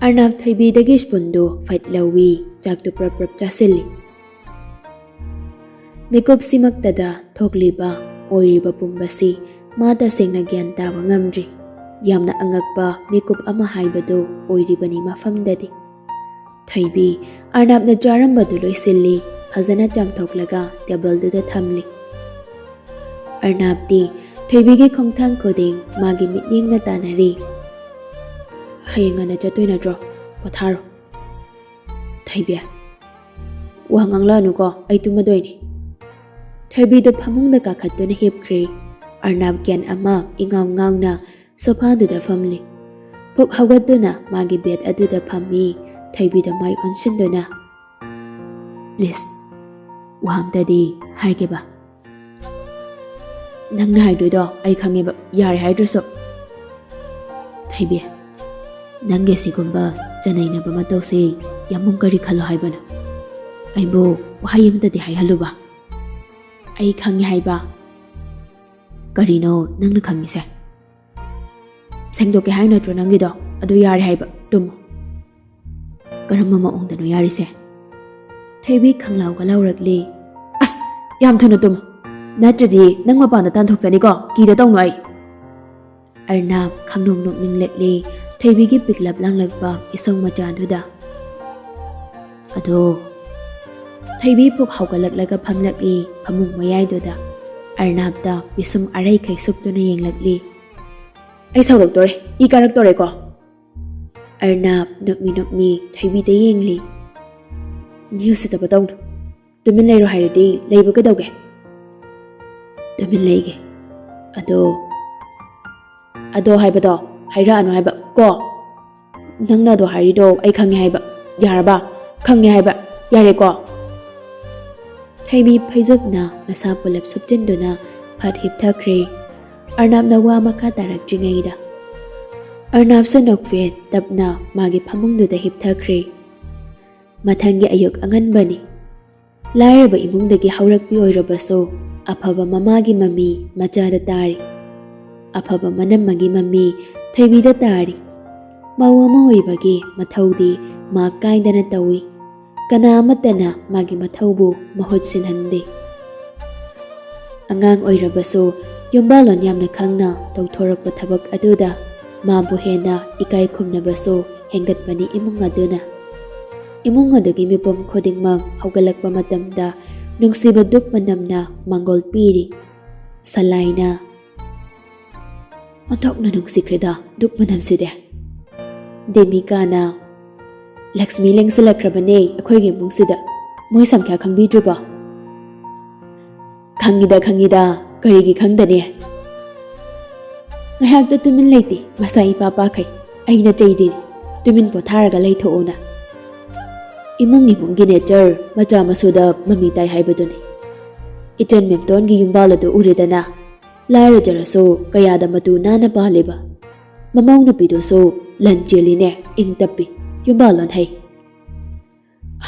ꯑꯔꯅꯥꯞ ꯊꯣꯏꯕꯤꯗꯒꯤ ꯁ꯭ꯄꯨꯟꯗꯨ ꯐꯠ ꯂꯧꯏ꯫ ꯆꯥꯛꯇꯨ ꯄ꯭ꯔꯞ ꯄ꯭ꯔꯞ ꯆꯥꯁꯤꯜꯂꯤ꯫ ꯃꯤꯀꯨꯞꯁꯤꯃꯛꯇꯗ ꯊꯣꯛꯂꯤꯕ ꯑꯣꯏꯔꯤꯕ ꯄꯨꯝꯕꯁꯤ ꯃꯥ ꯇꯁꯦꯡꯅ ꯒ꯭ꯌꯥꯟ ꯇꯥꯕ ꯉꯝꯗ꯭ꯔꯤ꯫ ꯌꯥꯝꯅ ꯑꯉꯛꯄ ꯃꯤꯀꯨꯞ ꯑꯃ ꯍꯥꯏꯕꯗꯨ ꯑꯣꯏꯔꯤꯕꯅꯤ ꯃꯐꯝꯗꯗꯤ꯫ ꯊꯣꯏꯕꯤ ꯑꯔꯅꯥꯞꯅ ꯆꯥꯔꯝꯕꯗꯨ ꯂꯣꯏꯁꯤꯜꯂꯤ, ꯐꯖꯅ ꯆꯥꯝꯊꯣꯛꯂꯒ ꯇꯦꯕꯜꯗꯨꯗ ꯊꯝꯂꯤ꯫ ꯑꯔꯅꯥꯞꯇꯤ ꯊꯣꯏꯕꯤꯒꯤ ꯈꯣꯡꯊꯥꯡ ꯈꯨꯗꯤꯡ ꯃꯥꯒꯤ ꯃꯤꯠꯌꯦꯡꯅ ꯇꯥꯟꯅꯔꯤ꯫ "ꯍꯌꯦꯡ ꯉꯟꯅ ꯆꯠꯇꯣꯏ ꯅꯠꯇ꯭ꯔꯣ? ꯄꯣꯊꯥꯔꯣ꯫" "ꯊꯣꯏꯕꯤ, ꯋꯥ ꯉꯥꯡꯂꯛꯑꯅꯨꯀꯣ, ꯑꯩ ꯇꯨꯝꯃꯗꯣꯏꯅꯤ꯫" ꯊꯣꯏꯕꯤꯗꯨ ꯐꯃꯨꯡꯗ ꯀꯥꯈꯠꯇꯨꯅ ꯍꯤꯞꯈ꯭ꯔꯦ꯫ ꯑꯔꯅꯥꯞ ꯒ꯭ꯌꯥꯟ ꯑꯃ ꯏꯉꯥꯎ ꯉꯥꯎꯅ ꯁꯣꯐꯥꯗꯨꯗ ꯐꯝꯂꯤ꯫ ꯐꯨꯛ ꯍꯧꯒꯠꯇꯨꯅ ꯃꯥꯒꯤ ꯕꯦꯗ ꯑꯗꯨꯗ ꯐꯝꯃꯤ꯫ ꯊꯣꯏꯕꯤꯗ ꯃꯥꯏ ꯑꯣꯟꯁꯤꯟꯗꯨꯅ, "ꯄ꯭ꯂꯤꯖ, ꯋꯥ ꯑꯝꯇꯗꯤ ꯍꯥꯏꯒꯦꯕ꯫" "ꯅꯪꯅ ꯍꯥꯏꯗꯣꯏꯗꯣ ꯑꯩ ꯈꯪꯉꯦꯕ, ꯌꯥꯔꯦ ꯍꯥꯏꯗ꯭ꯔꯁꯨ꯫" "ꯊꯣꯏꯕꯤ, ꯅꯪꯒꯤ ꯁꯤꯒꯨꯝꯕ ꯆꯅꯩꯅꯕ ꯃꯇꯧꯁꯦ ꯌꯥꯝꯕꯨꯡ ꯀꯔꯤ ꯈꯜꯂꯣ ꯍꯥꯏꯕꯅꯣ? ꯑꯩꯕꯨ ꯋꯥꯍꯩ ꯑꯃꯇꯗꯤ ꯍꯥꯏꯍꯜꯂꯨꯕ꯫" "ꯑꯩ ꯈꯪꯉꯦ ꯍꯥꯏꯕ꯫" "ꯀꯔꯤꯅꯣ ꯅꯪꯅ ꯈꯪꯉꯤꯁꯦ?" "ꯁꯦꯡꯗꯣꯛꯀꯦ ꯍꯥꯏ ꯅꯠꯇ꯭ꯔꯣ ꯅꯪꯒꯤꯗꯣ? ꯑꯗꯨ ꯌꯥꯔꯦ ꯍꯥꯏꯕ, ꯇꯨꯝꯃꯣ꯫" "ꯀꯔꯝꯕ ꯃꯑꯣꯡꯗꯅꯣ ꯌꯥꯔꯤꯁꯦ?" ꯊꯣꯏꯕꯤ ꯈꯪꯂꯥꯎꯒ ꯂꯥꯎꯔꯛꯂꯤ꯫ "ꯑꯁ, ꯌꯥꯝ ꯊꯨꯅ ꯇꯨꯝꯃꯣ, ꯅꯠꯇ꯭ꯔꯗꯤ ꯅꯪ ꯃꯄꯥꯟꯗ ꯇꯥꯟꯊꯣꯛꯆꯅꯤꯀꯣ, ꯀꯤꯗ ꯇꯧꯅꯨ ꯑꯩ꯫" ꯑꯔꯅꯥꯞ ꯈꯪꯅꯣꯛ ꯅꯣꯛꯅꯤꯡꯂꯛꯂꯤ꯫ ꯊꯣꯏꯕꯤꯒꯤ ꯄꯤꯛꯂꯞ ꯂꯥꯡꯂꯛꯄ ꯏꯁꯧ ꯃꯆꯥꯗꯨꯗ꯫ ꯑꯗꯣ ꯊꯣꯏꯕꯤ ꯐꯨꯛ ꯍꯧꯒꯠꯂꯛꯂꯒ ꯐꯝꯂꯛꯏ ꯐꯃꯨꯡ ꯃꯌꯥꯏꯗꯨꯗ꯫ ꯑꯔꯅꯥꯞꯇ ꯄꯤꯁꯨꯝ ꯑꯔꯩꯈꯩ ꯁꯨꯛꯇꯨꯅ ꯌꯦꯡꯂꯛꯂꯤ꯫ "ꯑꯩ ꯁꯥꯎꯔꯛꯇꯣꯔꯦ, ꯏ ꯀꯥꯔꯛꯇꯣꯔꯦꯀꯣ?" ꯑꯔꯅꯥꯞ ꯅꯣꯛꯃꯤ ꯅꯣꯛꯃꯤ ꯊꯣꯏꯕꯤꯗ ꯌꯦꯡꯂꯤ꯫ "ꯅ꯭ꯌꯨꯁ ꯁꯤꯗꯕ ꯇꯧꯅꯨ꯫ ꯇꯨꯃꯤꯟ ꯂꯩꯔꯣ ꯍꯥꯏꯔꯗꯤ ꯂꯩꯕ ꯀꯩꯗꯧꯒꯦ?" "ꯇꯨꯃꯤꯟ ꯂꯩꯒꯦ꯫ ꯑꯗꯣ, ꯑꯗꯣ ꯍꯥꯏꯕꯗꯣ ꯍꯥꯏꯔꯛꯑꯅꯨ ꯍꯥꯏꯕ ꯀꯣ꯫ ꯅꯪꯅ ꯑꯗꯣ ꯍꯥꯏꯔꯤꯗꯣ ꯑꯩ ꯈꯪꯉꯦ ꯍꯥꯏꯕ꯫ ꯌꯥꯔꯕ? ꯈꯪꯉꯦ ꯍꯥꯏꯕ꯫ ꯌꯥꯔꯦꯀꯣ?" ꯊꯣꯏꯕꯤ ꯐꯩꯖꯨꯞꯅ ꯃꯁꯥ ꯄꯨꯂꯞ ꯁꯨꯞꯆꯤꯟꯗꯨꯅ ꯐꯠ ꯍꯤꯞꯊꯈ꯭ꯔꯦ꯫ ꯑꯔꯅꯥꯞꯅ ꯋꯥ ꯃꯈꯥ ꯇꯥꯔꯛꯇ꯭ꯔꯤꯉꯩꯗ꯫ ꯑꯔꯅꯥꯞꯁꯨ ꯅꯣꯛꯐꯦꯠ ꯇꯞꯅ ꯃꯥꯒꯤ ꯐꯃꯨꯡꯗꯨꯗ ꯍꯤꯞꯊꯈ꯭ꯔꯦ꯫ ꯃꯊꯪꯒꯤ ꯑꯌꯨꯛ ꯑꯉꯟꯕꯅꯤ꯫ ꯂꯥꯏꯔꯕ ꯏꯃꯨꯡꯗꯒꯤ ꯍꯧꯔꯛꯄꯤ ꯑꯣꯏꯔꯕꯁꯨ, ꯑꯐꯕ ꯃꯃꯥꯒꯤ ꯃꯃꯤ ꯃꯆꯥꯗ ꯇꯥꯔꯤ꯫ ꯑꯐꯕ ꯃꯅꯝꯃꯒꯤ ꯃꯃꯤ ꯊꯣꯏꯕꯤꯗ ꯇꯥꯔꯤ꯫ ꯃꯧ ꯑꯃ ꯑꯣꯏꯕꯒꯤ ꯃꯊꯧꯗꯤ ꯃꯥ ꯀꯥꯏꯗꯅ ꯇꯧꯏ꯫ ꯀꯅꯥ ꯑꯃꯠꯇꯅ ꯃꯥꯒꯤ ꯃꯊꯧꯕꯨ ꯃꯍꯨꯠ ꯁꯤꯟꯍꯟꯗꯦ꯫ ꯑꯉꯥꯡ ꯑꯣꯏꯔꯕꯁꯨ ꯌꯨꯝꯕꯥꯜꯂꯣꯟ ꯌꯥꯝꯅ ꯈꯪꯅ ꯇꯧꯊꯣꯔꯛꯄ ꯊꯕꯛ ꯑꯗꯨꯗ ꯃꯥꯕꯨ ꯍꯦꯟꯅ ꯏꯀꯥꯏ ꯈꯨꯝꯅꯕꯁꯨ ꯍꯦꯟꯒꯠꯄꯅꯤ ꯏꯃꯨꯡ ꯑꯗꯨꯅ꯫ ꯏꯃꯨꯡ ꯑꯗꯨꯒꯤ ꯃꯤꯄꯨꯝ ꯈꯨꯗꯤꯡꯃꯛ ꯍꯧꯒꯠꯂꯛꯄ ꯃꯇꯝꯗ ꯅꯨꯡꯁꯤꯕ ꯙꯨꯞ ꯃꯅꯝꯅ ꯃꯥꯡꯒꯣꯜ ꯄꯤꯔꯤ꯫ ꯁꯂꯥꯏꯅ, "ꯑꯣꯟꯊꯣꯛꯅ ꯅꯨꯡꯁꯤꯈ꯭ꯔꯦꯗ ꯙꯨꯞ ꯃꯅꯝꯁꯤꯗꯤ"꯫ ꯗꯦꯃꯤꯀꯥꯅ, "ꯂꯛꯁꯃꯤ ꯂꯦꯡꯁꯤꯜꯂꯛꯈ꯭ꯔꯕꯅꯦ ꯑꯩꯈꯣꯏꯒꯤ ꯏꯃꯨꯡꯁꯤꯗ꯫ ꯃꯣꯏ ꯁꯪꯈ꯭ꯌꯥ ꯈꯪꯕꯤꯗ꯭ꯔꯤꯕꯣ?" "ꯈꯪꯉꯤꯗ, ꯈꯪꯉꯤꯗ꯫ ꯀꯔꯤꯒꯤ ꯈꯪꯗꯅꯤ?" "ꯉꯥꯏꯍꯥꯛꯇ ꯇꯨꯃꯤꯟ ꯂꯩꯇꯦ, ꯃꯁꯥ ꯏꯄꯥ ꯄꯥꯈꯩ꯫ ꯑꯩꯅ ꯆꯩꯔꯤꯅꯤ, ꯇꯨꯃꯤꯟ ꯄꯣꯊꯥꯔꯒ ꯂꯩꯊꯣꯛꯎꯅ꯫ ꯏꯃꯨꯡ ꯏꯃꯨꯡꯒꯤ ꯅꯦꯆꯔ, ꯃꯆꯥ ꯃꯁꯨꯗ ꯃꯃꯤ ꯇꯥꯏ ꯍꯥꯏꯕꯗꯨꯅꯤ꯫ ꯏꯆꯟ ꯃꯦꯝꯇꯣꯟꯒꯤ ꯌꯨꯝꯕꯥꯜ ꯑꯗꯨ ꯎꯔꯦꯗꯅ, ꯂꯥꯏꯔꯖꯔꯁꯨ ꯀꯌꯥꯗ ꯃꯇꯨ ꯅꯥꯟꯅ ꯄꯥꯜꯂꯤꯕ꯫ ꯃꯃꯧ ꯅꯨꯄꯤꯗꯨꯁꯨ ꯂꯟ ꯆꯦꯜꯂꯤꯅꯦ, ꯏꯪ ꯇꯞꯄꯤ, ꯌꯨꯝꯕꯥꯜꯂꯣꯟ ꯍꯩ꯫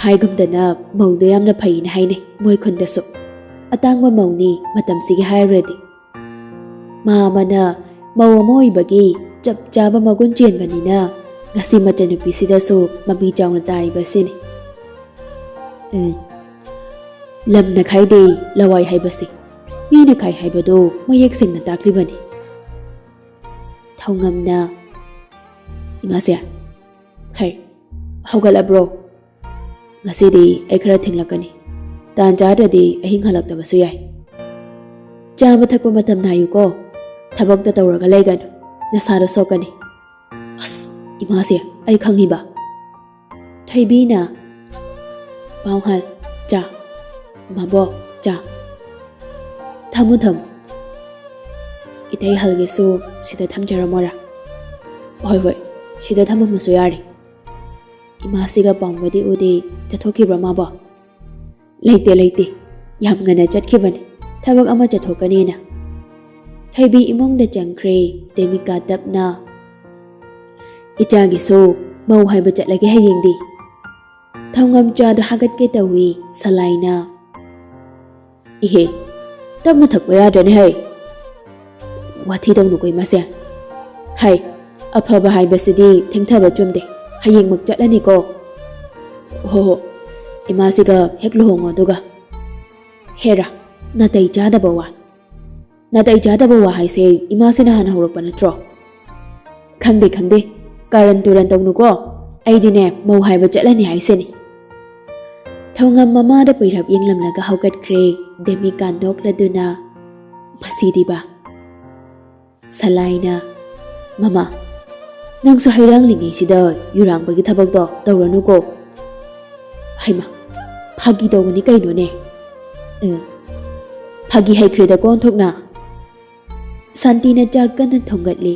ꯍꯥꯏꯒꯨꯝꯗꯅ ꯃꯧꯗꯣ ꯌꯥꯝꯅ ꯐꯩꯅ ꯍꯥꯏꯅꯩ ꯃꯣꯏ ꯈꯨꯟꯗꯁꯨ꯫ ꯑꯇꯥꯡꯕ ꯃꯧꯅꯤ ꯃꯇꯝꯁꯤꯒꯤ ꯍꯥꯏꯔꯨꯔꯗꯤ꯫ ꯃꯥ ꯑꯃꯅ ꯃꯧ ꯑꯃ ꯑꯣꯏꯕꯒꯤ ꯆꯞ ꯆꯥꯕ ꯃꯒꯨꯟ ꯆꯦꯟꯕꯅꯤꯅ ꯉꯁꯤ ꯃꯆꯟꯅꯨꯄꯤꯁꯤꯗꯁꯨ ꯃꯃꯤ ꯆꯥꯎꯅ ꯇꯥꯔꯤꯕꯁꯤꯅꯤ꯫ ꯎꯝ, ꯂꯝꯅ ꯈꯥꯏꯗꯦ ꯂꯋꯥꯏ ꯍꯥꯏꯕꯁꯤ꯫ ꯃꯤꯅ ꯈꯥꯏ ꯍꯥꯏꯕꯗꯨ ꯃꯌꯦꯛ ꯁꯦꯡꯅ ꯇꯥꯛꯂꯤꯕꯅꯤ"꯫ ꯊꯧꯉꯝꯅ, ꯏꯃꯥꯁꯦ, ꯍꯩ, ꯍꯧꯒꯠꯂꯕ꯭ꯔꯣ? ꯉꯁꯤꯗꯤ ꯑꯩ ꯈꯔ ꯊꯦꯡꯂꯛꯀꯅꯤ꯫ ꯇꯥꯟ ꯆꯥꯗ꯭ꯔꯗꯤ ꯑꯍꯤꯡ ꯍꯜꯂꯛꯇꯕꯁꯨ ꯌꯥꯏ꯫ ꯆꯥꯕ ꯊꯛꯄ ꯃꯇꯝ ꯅꯥꯏꯌꯨꯀꯣ꯫ ꯊꯕꯛꯇ ꯇꯧꯔꯒ ꯂꯩꯒꯅꯨ꯫ ꯅꯁꯥꯗꯣ ꯁꯣꯛꯀꯅꯤ꯫ ꯑꯁ, ꯏꯃꯥꯁꯦ, ꯑꯩ ꯈꯪꯉꯤꯕ꯫ ꯊꯣꯏꯕꯤꯅ, "ꯄꯥꯎꯍꯜ, ꯆꯥ꯫ ꯃꯕꯣꯛ, ꯆꯥ꯫ ꯊꯝꯃꯨ, ꯊꯝꯃꯨ꯫ ꯏꯇꯩ ꯍꯜꯒꯤꯁꯨ ꯁꯤꯗ ꯊꯝꯖꯔꯝꯃꯣꯔꯥ?" "ꯍꯣꯏ, ꯍꯣꯏ, ꯁꯤꯗ ꯊꯝꯃꯝꯃꯁꯨ ꯌꯥꯔꯦ꯫ ꯏꯃꯥꯁꯤꯒ ꯄꯥꯎꯒꯗꯤ ꯎꯗꯦ, ꯆꯠꯊꯣꯛꯈꯤꯕ꯭ꯔꯥ ꯃꯥꯕꯣ?" "ꯂꯩꯇꯦ, ꯂꯩꯇꯦ꯫ ꯌꯥꯝ ꯉꯟꯅ ꯆꯠꯈꯤꯕꯅꯤ, ꯊꯕꯛ ꯑꯃ ꯆꯠꯊꯣꯛꯀꯅꯤꯅ꯫" ꯊꯣꯏꯕꯤ ꯏꯃꯨꯡꯗ ꯆꯪꯈ꯭ꯔꯦ꯫ ꯗꯦꯃꯤꯀꯥ ꯇꯞꯅ, "ꯏꯆꯥꯒꯤꯁꯨ ꯃꯧ ꯍꯥꯏꯕ ꯆꯠꯂꯒꯦ ꯍꯌꯦꯡꯗꯤ꯫ ꯊꯧꯉꯝ ꯆꯥꯗꯣ ꯍꯥꯒꯠꯀꯦ ꯇꯧꯏ꯫" ꯁꯂꯥꯏꯅ, "ꯏꯍꯦ, ꯇꯞꯅ ꯊꯛꯄ ꯌꯥꯗ꯭ꯔꯅꯦ ꯍꯩ?" "ꯋꯥꯊꯤ ꯇꯧꯅꯨꯀꯣ ꯏꯃꯥꯁꯦ꯫ ꯍꯩ, ꯑꯐꯕ ꯍꯥꯏꯕꯁꯤꯗꯤ ꯊꯦꯡꯊꯕ ꯆꯨꯝꯗꯦ꯫ ꯍꯌꯦꯡꯃꯛ ꯆꯠꯂꯅꯤꯀꯣ꯫" "ꯍꯣ ꯍꯣ, ꯏꯃꯥꯁꯤꯒ ꯍꯦꯛ ꯂꯨꯍꯣꯡꯉꯣ ꯑꯗꯨꯒ꯫" "ꯍꯦꯔꯥ, ꯅꯥꯇꯩ ꯆꯥꯗꯕ ꯋꯥ꯫ ꯅꯥꯇꯩ ꯆꯥꯗꯕ ꯋꯥ ꯍꯥꯏꯁꯦ ꯏꯃꯥꯁꯤꯅ ꯍꯥꯟꯅ ꯍꯧꯔꯛꯄ ꯅꯠꯇ꯭ꯔꯣ?" "ꯈꯪꯗꯦ, ꯈꯪꯗꯦ꯫ ꯀꯥꯔꯟ ꯇꯨꯔꯟ ꯇꯧꯅꯨꯀꯣ꯫ ꯑꯩꯗꯤꯅꯦ, ꯃꯧ ꯍꯥꯏꯕ ꯆꯠꯂꯅꯤ ꯍꯥꯏꯁꯤꯅꯤ꯫" ꯊꯧꯉꯝ ꯃꯃꯥꯗ ꯄꯩꯔꯞ ꯌꯦꯡꯂꯝꯂꯒ ꯍꯧꯒꯠꯈ꯭ꯔꯦ꯫ ꯗꯦꯃꯤꯀꯥ ꯅꯣꯛꯂꯗꯨꯅ, "ꯃꯁꯤꯗꯤꯕ꯫" ꯁꯂꯥꯏꯅ, "ꯃꯃꯥ, ꯅꯪꯁꯨ ꯍꯩꯔꯥꯡꯂꯤꯉꯩꯁꯤꯗ ꯌꯨꯔꯥꯡꯕꯒꯤ ꯊꯕꯛꯇꯣ ꯇꯧꯔꯅꯨꯀꯣ꯫" "ꯍꯩꯃꯥ, ꯐꯥꯒꯤ ꯇꯧꯕꯅꯤ ꯀꯩꯅꯣꯅꯦ?" "ꯎꯝ, ꯐꯥꯒꯤ ꯍꯩꯈ꯭ꯔꯦꯗꯀꯣ ꯑꯣꯟꯊꯣꯛꯅ꯫" ꯁꯥꯟꯇꯤꯅ ꯆꯥꯛ ꯀꯟꯅ ꯊꯣꯡꯒꯠꯂꯤ꯫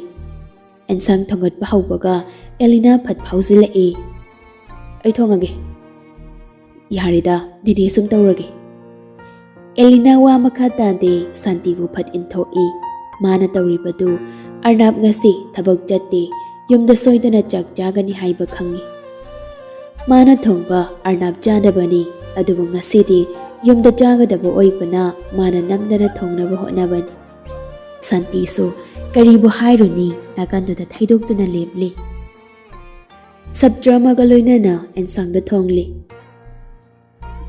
ꯑꯦꯟꯁꯥꯡ ꯊꯣꯡꯒꯠꯄ ꯍꯧꯕꯒ ꯑꯦꯂꯤꯅꯥ ꯐꯠ ꯐꯥꯎꯖꯤꯜꯂꯛꯏ꯫ "ꯑꯩ ꯊꯣꯡꯉꯒꯦ꯫" "ꯌꯥꯔꯦꯗ, ꯅꯦꯅꯦ ꯁꯨꯝ ꯇꯧꯔꯒꯦ꯫" ꯑꯦꯂꯤꯅꯥ ꯋꯥ ꯃꯈꯥ ꯇꯥꯗꯦ, ꯁꯥꯟꯇꯤꯕꯨ ꯐꯠ ꯏꯟꯊꯣꯛꯏ꯫ ꯃꯥꯅ ꯇꯧꯔꯤꯕꯗꯨ, ꯑꯔꯅꯥꯞ ꯉꯁꯤ ꯊꯕꯛ ꯆꯠꯇꯦ, ꯌꯨꯝꯗ ꯁꯣꯏꯗꯅ ꯆꯥꯛ ꯆꯥꯒꯅꯤ ꯍꯥꯏꯕ ꯈꯪꯏ꯫ ꯃꯥꯅ ꯊꯣꯡꯕ ꯑꯔꯅꯥꯞ ꯆꯥꯗꯕꯅꯤ, ꯑꯗꯨꯕꯨ ꯉꯁꯤꯗꯤ ꯌꯨꯝꯗ ꯆꯥꯒꯗꯕ ꯑꯣꯏꯕꯅ ꯃꯥꯅ ꯅꯝꯗꯅ ꯊꯣꯡꯅꯕ ꯍꯣꯠꯅꯕꯅꯤ꯫ ꯁꯥꯟꯇꯤꯁꯨ ꯀꯔꯤꯕꯨ ꯍꯥꯏꯔꯨꯅꯤ, ꯅꯥꯀꯟꯗꯨꯗ ꯊꯩꯗꯣꯛꯇꯨꯅ ꯂꯦꯞꯂꯤ꯫ ꯁꯞꯇ꯭ꯔ ꯑꯃꯒ ꯂꯣꯏꯅꯅ ꯑꯦꯟꯁꯥꯡꯗ ꯊꯣꯡꯂꯤ꯫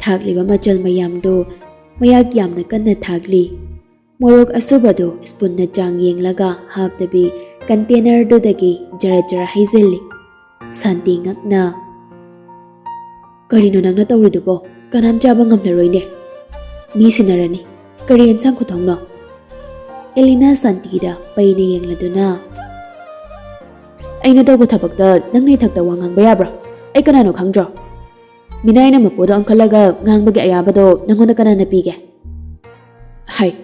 ꯊꯥꯛꯂꯤꯕ ꯃꯆꯜ ꯃꯌꯥꯝꯗꯨ ꯃꯌꯥꯛ ꯌꯥꯝꯅ ꯀꯟꯅ ꯊꯥꯛꯂꯤ꯫ ꯃꯣꯔꯣꯛ ꯑꯁꯨꯕꯗꯨ ꯁ꯭ꯄꯨꯟꯅ ꯆꯥꯡ ꯌꯦꯡꯂꯒ ꯍꯥꯞꯇꯕꯤ ꯀꯟꯇꯦꯅꯔꯗꯨꯗꯒꯤ ꯖꯔ ꯖꯔ ꯍꯩꯖꯤꯜꯂꯤ꯫ ꯁꯥꯟꯇꯤ ꯉꯛꯅ, "ꯀꯔꯤꯅꯣ ꯅꯪꯅ ꯇꯧꯔꯤꯗꯨꯕꯣ? ꯀꯅꯥꯝ ꯆꯥꯕ ꯉꯝꯂꯔꯣꯏꯅꯦ꯫ ꯃꯤ ꯁꯤꯟꯅꯔꯅꯤ꯫ ꯀꯔꯤ ꯑꯦꯟꯁꯥꯡ ꯈꯨꯊꯣꯡꯅꯣ?" ꯑꯦꯂꯤꯅꯥ ꯁꯥꯟꯇꯤꯗ ꯄꯩꯅ ꯌꯦꯡꯂꯗꯨꯅ, "ꯑꯩꯅ ꯇꯧꯕ ꯊꯕꯛꯇ ꯅꯪꯅ ꯏꯊꯛꯇ ꯋꯥ ꯉꯥꯡꯕ ꯌꯥꯕ꯭ꯔꯥ? ꯑꯩ ꯀꯅꯥꯅꯣ ꯈꯪꯗ꯭ꯔꯣ? ꯃꯤꯅꯥꯏꯅ ꯃꯄꯨꯗ ꯑꯣꯟꯈꯠꯂꯒ ꯉꯥꯡꯕꯒꯤ ꯑꯌꯥꯕꯗꯣ ꯅꯪꯉꯣꯟꯗ ꯀꯅꯥꯅ ꯄꯤꯒꯦ?" "ꯍꯥꯏ,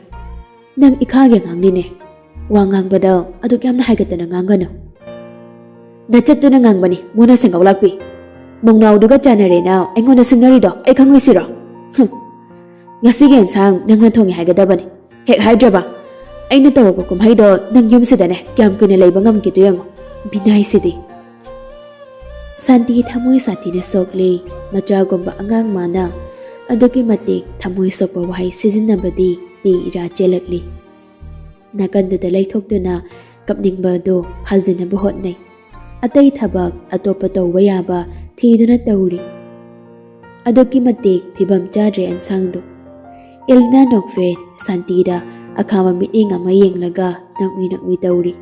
ꯅꯪ ꯏꯈꯥꯒꯤ ꯑꯉꯥꯡꯅꯤꯅꯦ꯫ ꯋꯥ ꯉꯥꯡꯕꯗ ꯑꯗꯨꯛ ꯌꯥꯝꯅ ꯍꯥꯏꯒꯠꯇꯅ ꯉꯥꯡꯒꯅꯨ꯫ ꯅꯆꯠꯇꯨꯅ ꯉꯥꯡꯕꯅꯤ, ꯃꯨꯅ ꯁꯦꯡꯒꯧ ꯂꯥꯛꯄꯤ꯫ ꯃꯧꯅꯥꯎꯗꯨꯒ ꯆꯥꯟꯅꯔꯦꯅ ꯑꯩꯉꯣꯟꯗ ꯁꯤꯡꯅꯔꯤꯗꯣ ꯑꯩ ꯈꯪꯉꯣꯏꯁꯤꯔꯣ? ꯍꯨꯝ꯫ ꯉꯁꯤꯒꯤ ꯑꯦꯟꯁꯥꯡ ꯅꯪꯅ ꯊꯣꯡꯉꯦ ꯍꯥꯏꯒꯗꯕꯅꯤ꯫ ꯍꯦꯛ ꯍꯥꯏꯗ꯭ꯔꯕ? ꯑꯩꯅ ꯇꯧꯔꯛꯄ ꯀꯨꯝꯍꯩꯗꯣ ꯅꯪ ꯌꯨꯝꯁꯤꯗꯅꯦ ꯀꯌꯥꯝ ꯀꯨꯏꯅ ꯂꯩꯕ ꯉꯝꯒꯦꯗꯣ ꯌꯦꯡꯉꯣ꯫ ꯃꯤꯅꯥꯏꯁꯤꯗꯤ꯫" ꯁꯥꯟꯇꯤ ꯊꯃꯣꯏ ꯁꯥꯊꯤꯅ ꯁꯣꯛꯂꯤ꯫ ꯃꯆꯥꯒꯨꯝꯕ ꯑꯉꯥꯡ ꯃꯥꯅ ꯑꯗꯨꯛꯀꯤ ꯃꯇꯤꯛ ꯊꯃꯣꯏ ꯁꯣꯛꯄ ꯋꯥꯍꯩ ꯁꯤꯖꯤꯟꯅꯕꯗꯤ ꯄꯤ ꯏꯔꯥ ꯆꯦꯜꯂꯛꯂꯤ꯫ ꯅꯥꯀꯟꯗꯨꯗ ꯂꯩꯊꯣꯛꯇꯨꯅ ꯀꯞꯅꯤꯡꯕ ꯑꯗꯨ ꯐꯥꯖꯤꯟꯅꯕ ꯍꯣꯠꯅꯩ꯫ ꯑꯇꯩ ꯊꯕꯛ ꯑꯇꯣꯞꯄ ꯇꯧꯕ ꯌꯥꯕ ꯊꯤꯗꯨꯅ ꯇꯧꯔꯤ꯫ ꯑꯗꯨꯛꯀꯤ ꯃꯇꯤꯛ ꯐꯤꯕꯝ ꯆꯥꯗ꯭ꯔꯦ ꯑꯦꯟꯁꯥꯡꯗꯨ꯫ ꯑꯦꯂꯤꯅꯥ ꯅꯣꯛꯐꯦꯠ ꯁꯥꯟꯇꯤꯗ ꯑꯈꯥꯕ ꯃꯤꯠꯌꯦꯡ ꯑꯃ ꯌꯦꯡꯂꯒ ꯅꯣꯛꯃꯤ ꯅꯣꯛꯃꯤ ꯇꯧꯔꯤ꯫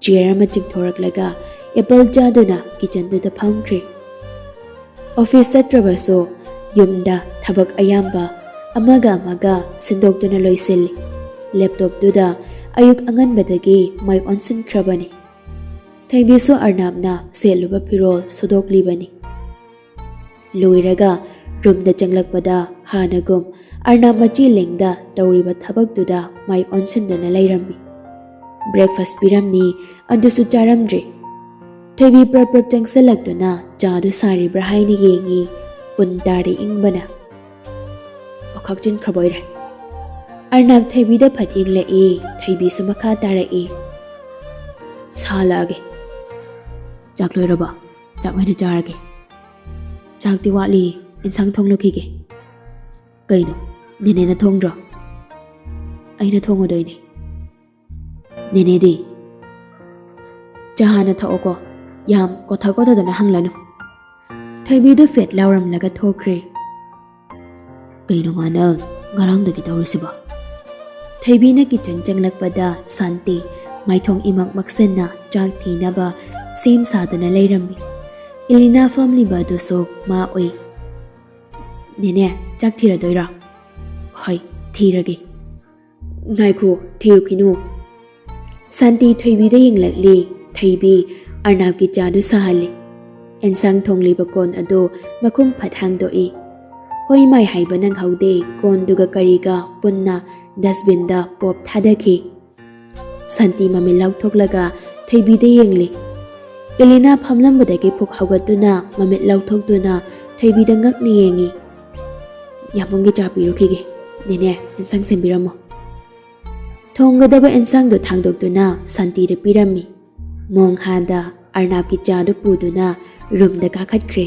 ꯆꯤꯌꯔ ꯑꯃ ꯆꯤꯡꯊꯣꯔꯛꯂꯒ ꯑꯦꯄꯜ ꯆꯥꯗꯨꯅ ꯀꯤꯆꯟꯗꯨꯗ ꯐꯝꯈ꯭ꯔꯦ꯫ ꯑꯣꯐꯤꯁ ꯆꯠꯇ꯭ꯔꯕꯁꯨ ꯌꯨꯝꯗ ꯊꯕꯛ ꯑꯌꯥꯝꯕ ꯑꯃꯒ ꯑꯃꯒ ꯁꯤꯟꯗꯣꯛꯇꯨꯅ ꯂꯣꯏꯁꯤꯜꯂꯤ꯫ ꯂꯦꯞꯇꯣꯞꯇꯨꯗ ꯑꯌꯨꯛ ꯑꯉꯟꯕꯗꯒꯤ ꯃꯥꯏ ꯑꯣꯟꯁꯤꯟꯈ꯭ꯔꯕꯅꯤ꯫ ꯊꯣꯏꯕꯤꯁꯨ ꯑꯔꯅꯥꯞꯅ ꯁꯦꯠꯂꯨꯕ ꯐꯤꯔꯣꯜ ꯁꯨꯗꯣꯛꯂꯤꯕꯅꯤ꯫ ꯂꯣꯏꯔꯒ ꯔꯨꯝꯗ ꯆꯪꯂꯛꯄꯗ ꯍꯥꯟꯅꯒꯨꯝ ꯑꯔꯅꯥꯞ ꯃꯆꯤ ꯂꯦꯡꯗ ꯇꯧꯔꯤꯕ ꯊꯕꯛꯇꯨꯗ ꯃꯥꯏ ꯑꯣꯟꯁꯤꯟꯗꯨꯅ ꯂꯩꯔꯝꯃꯤ꯫ ꯕ꯭ꯔꯦꯛꯐꯥꯁ ꯄꯤꯔꯝꯃꯤ, ꯑꯗꯨꯁꯨ ꯆꯥꯔꯝꯗ꯭ꯔꯤ꯫ ꯊꯣꯏꯕꯤ ꯄ꯭ꯔꯞ ꯄ꯭ꯔꯞ ꯆꯪꯁꯤꯜꯂꯛꯇꯨꯅ ꯆꯥꯗꯨ ꯁꯥꯔꯤꯕ꯭ꯔꯥ ꯍꯥꯏꯅ ꯌꯦꯡꯉꯤ꯫ ꯎꯟ ꯇꯥꯔꯤ ꯏꯪꯕꯅ꯫ ꯑꯣꯈꯥꯛ ꯆꯤꯟꯈ꯭ꯔꯕ ꯑꯣꯏꯔꯦ꯫ ꯑꯔꯅꯥꯞ ꯊꯣꯏꯕꯤꯗ ꯐꯠ ꯌꯦꯡꯂꯛꯏ꯫ ꯊꯣꯏꯕꯤꯁꯨ ꯃꯈꯥ ꯇꯥꯔꯛꯏ꯫ "ꯁꯥꯍꯜꯂꯛꯑꯒꯦ꯫ ꯆꯥꯛ ꯂꯣꯏꯔꯕ? ꯆꯥꯛ ꯑꯣꯏꯅ ꯆꯥꯔꯒꯦ꯫" "ꯆꯥꯛꯇꯤ ꯋꯥꯠꯂꯤ, ꯏꯟꯁꯥꯡ ꯊꯣꯡꯂꯨꯈꯤꯒꯦ꯫" "ꯀꯩꯅꯣ, ꯅꯦꯅꯦꯅ ꯊꯣꯡꯗ꯭ꯔꯣ?" "ꯑꯩꯅ ꯊꯣꯡꯉꯨꯗꯣꯏꯅꯦ꯫" "ꯅꯦꯅꯦꯗꯤ?" "ꯆꯥ ꯍꯥꯟꯅ ꯊꯛꯑꯣꯀꯣ, ꯌꯥꯝ ꯀꯣꯊ ꯀꯣꯊꯗꯅ ꯍꯪꯂꯅꯨ꯫" ꯊꯣꯏꯕꯤꯗꯨ ꯐꯦꯠ ꯂꯥꯎꯔꯝꯂꯒ ꯊꯣꯛꯈ꯭ꯔꯦ꯫ "ꯀꯩꯅꯣ ꯃꯥꯅ ꯉꯔꯥꯡꯗꯒꯤ ꯇꯧꯔꯤꯁꯤꯕꯣ?" ꯊꯣꯏꯕꯤꯅ ꯀꯤꯆꯟ ꯆꯪꯂꯛꯄꯗ ꯁꯥꯟꯇꯤ ꯃꯥꯏꯊꯣꯡ ꯏꯃꯛ ꯃꯛꯁꯟꯅ ꯆꯥꯛ ꯊꯤꯅꯕ ꯁꯦꯝ ꯁꯥꯗꯨꯅ ꯂꯩꯔꯝꯃꯤ꯫ ꯏꯂꯤꯅꯥ ꯐꯝꯂꯤꯕ ꯑꯗꯨꯁꯨ ꯃꯥ ꯎꯏ꯫ "ꯅꯦꯅꯦ, ꯆꯥꯛ ꯊꯤꯔꯗꯣꯏꯔꯣ?" "ꯍꯣꯏ, ꯊꯤꯔꯒꯦ꯫" "ꯉꯥꯏꯈꯣ, ꯊꯤꯔꯨꯈꯤꯅꯨ꯫" ꯁꯥꯟꯇꯤ ꯊꯣꯏꯕꯤꯗ ꯌꯦꯡꯂꯛꯂꯤ꯫ ꯊꯣꯏꯕꯤ ꯑꯔꯅꯥꯞꯀꯤ ꯆꯥꯗꯨ ꯁꯥꯍꯜꯂꯤ꯫ ꯑꯦꯟꯁꯥꯡ ꯊꯣꯡꯂꯤꯕ ꯀꯣꯟ ꯑꯗꯨ ꯃꯈꯨꯝ ꯐꯠ ꯍꯥꯡꯗꯣꯛꯏ꯫ ꯍꯣꯏ ꯃꯥꯏ ꯍꯥꯏꯕ ꯅꯪꯍꯧꯗꯦ, ꯀꯣꯟꯗꯨꯒ ꯀꯔꯤꯒ ꯄꯨꯟꯅ ꯗꯁꯕꯤꯟꯗ ꯄꯣꯞ ꯊꯥꯗꯈꯤ꯫ ꯁꯥꯟꯇꯤ ꯃꯃꯤꯠ ꯂꯥꯎꯊꯣꯛꯂꯒ ꯊꯣꯏꯕꯤꯗ ꯌꯦꯡꯂꯤ꯫ ꯏꯂꯤꯅꯥ ꯐꯝꯂꯝꯕꯗꯒꯤ ꯐꯨꯛ ꯍꯧꯒꯠꯇꯨꯅ ꯃꯃꯤꯠ ꯂꯥꯎꯊꯣꯛꯇꯨꯅ ꯊꯣꯏꯕꯤꯗ ꯉꯛꯅ ꯌꯦꯡꯉꯤ꯫ "ꯌꯥꯝꯕꯨꯡꯒꯤ ꯆꯥ ꯄꯤꯔꯨꯈꯤꯒꯦ꯫ ꯅꯦꯅꯦ, ꯑꯦꯟꯁꯥꯡ ꯁꯦꯝꯕꯤꯔꯝꯃꯣ꯫" ꯊꯣꯡꯒꯗꯕ ꯑꯦꯟꯁꯥꯡꯗꯨ ꯊꯥꯡꯗꯣꯛꯇꯨꯅ ꯁꯥꯟꯇꯤꯗ ꯄꯤꯔꯝꯃꯤ꯫ ꯃꯣꯡꯍꯥꯗ ꯑꯔꯅꯥꯞꯀꯤ ꯆꯥꯗꯨ ꯄꯨꯗꯨꯅ ꯔꯨꯝꯗ ꯀꯥꯈꯠꯈ꯭ꯔꯦ꯫